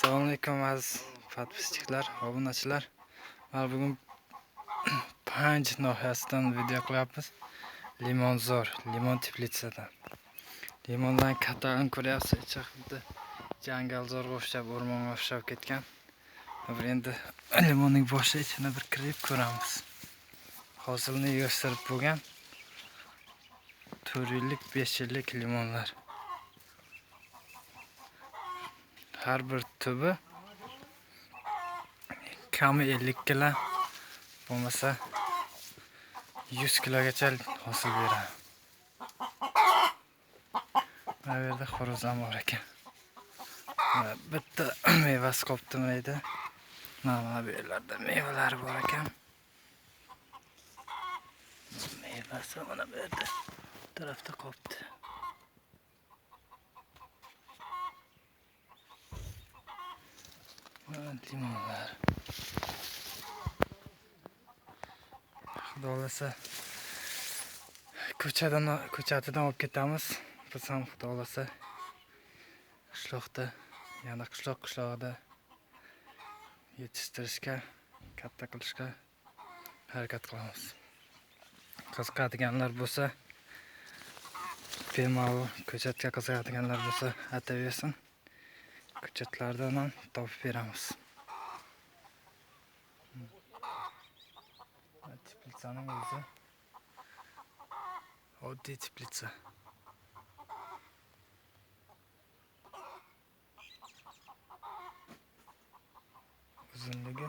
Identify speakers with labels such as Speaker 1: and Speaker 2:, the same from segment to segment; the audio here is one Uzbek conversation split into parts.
Speaker 1: Assalomu alaykum aziz podpischilar, obunachilar. Mana bugun Panj nohiyasidan video qilyapmiz. Limonzor, limon teplitsadan. Limondan katag'ini ko'ryapsiz, ichi xuddi jangalzorga o'xshab, o'rmonga o'xshab ketgan. Bir endi limonning boshi ichini bir kirib ko'ramiz. Hosilni yig'ishtirib bo'lgan 4 yillik, 5 yillik limonlar. Har bir tubi kami 50 kilo, bo'lmasa 100 kilogacha hosil beradi. Mana bu yerda xo'roz ham bor ekan. Mana bitta mevasi qolibdi mayda. Mana bu yerlarda mevalari bor ekan. Mevasi mana bu yerda, bu tarafda qolibdi. Limonlar. Xudo xohlasa ko'chatidan olib ketamiz. Biz ham xudo xohlasa qishloqda, yana qishlog'ida yetishtirishga, katta qilishga harakat qilamiz. Qiziqadiganlar bo'lsa, bemalol ko'chatga qiziqadiganlar bo'lsa aytaversin. Ko'chatlardan ham topib beramiz. Teplitsaning o'zi oddiy teplitsa. Uzunligi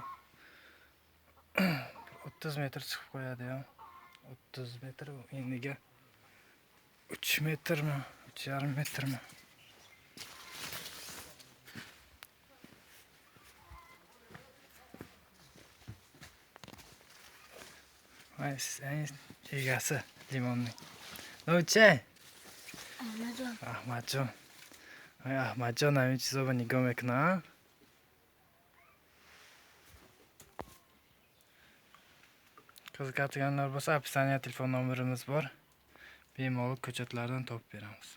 Speaker 1: 30 metr chiqib qo'yadi ya. 30 metr, eniga 3 metrmi, 3,5 metrmi? Egasi limonning. Novcha.
Speaker 2: Ahmadjon.
Speaker 1: Ahmadjon. Ay Ahmadjon ҳамин чизоро нигоҳ мекунад. Qiziqadiganlar bo'lsa, описание telefon nomerimiz bor. Bemalol ko'chatlardan topib beramiz.